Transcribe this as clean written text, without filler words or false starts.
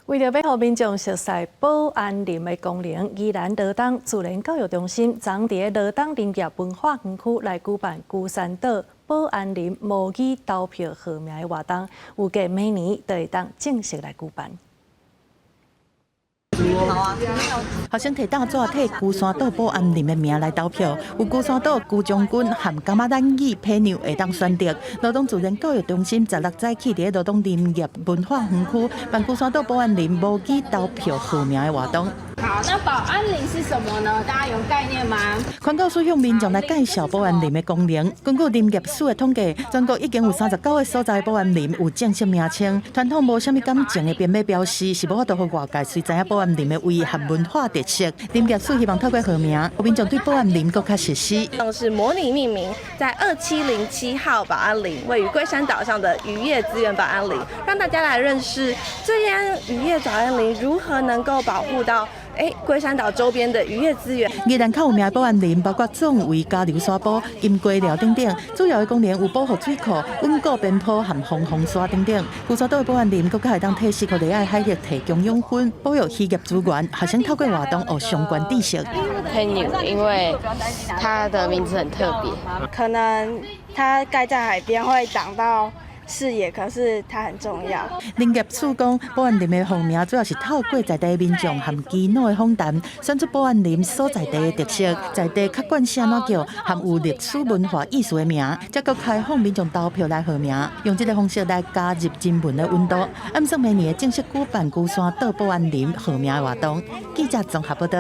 為著欲予民眾熟似保安林的功能，宜蘭羅東自然教育中心昨佇羅東林業文化園區來舉辦龜山島保安林模擬投票號名的活動，預計明年就會當正式來舉辦。學生提擔紙替龜山島保安林的名來投票，有龜山島龜將軍和噶瑪蘭語配娘會當選擇。羅東自然教育中心16早起佇羅東林業文化園區辦龜山島保安林模擬投票號名的活動。好，那保安林是什麼呢？大家有概念嗎？環教署向民眾來介紹保安林的功能。根據林業署的統計，全國已經有39個所在保安林有正式名稱。傳統無啥物感情的編碼標示，是無法度予外界隨知影保安林的位和文化特色。林業署希望透過號名，民眾對保安林閣較熟悉。是模擬命名，在2707號保安林，位於龜山島上的漁業資源保安林，讓大家來認識這間漁業保安林如何能夠保護到龜山島周邊的漁業資源。宜蘭較有名的保安林包括壯圍、嘉流沙埔、金瓜寮等等，主要的功能有保護水庫、穩固邊坡和防風沙等等。龜山島的保安林閣較會當替西伯利亞海域提供養分，保育漁業資源。學生透過活動學相關知識。朋友，因為它的名字很特別，可能它蓋在海邊會擋到視野，可是它很重要。林業署講，保安林的號名主要是透過在地民眾和耆老的訪談，選出保安林所在地的特色，在地較慣是按怎叫，含有歷史文化意思的名，才閣開放民眾投票來號名，用這个方式來加入人文的溫度。按算明年正式舉辦龜山島保安林號名的活動。記者綜合報道。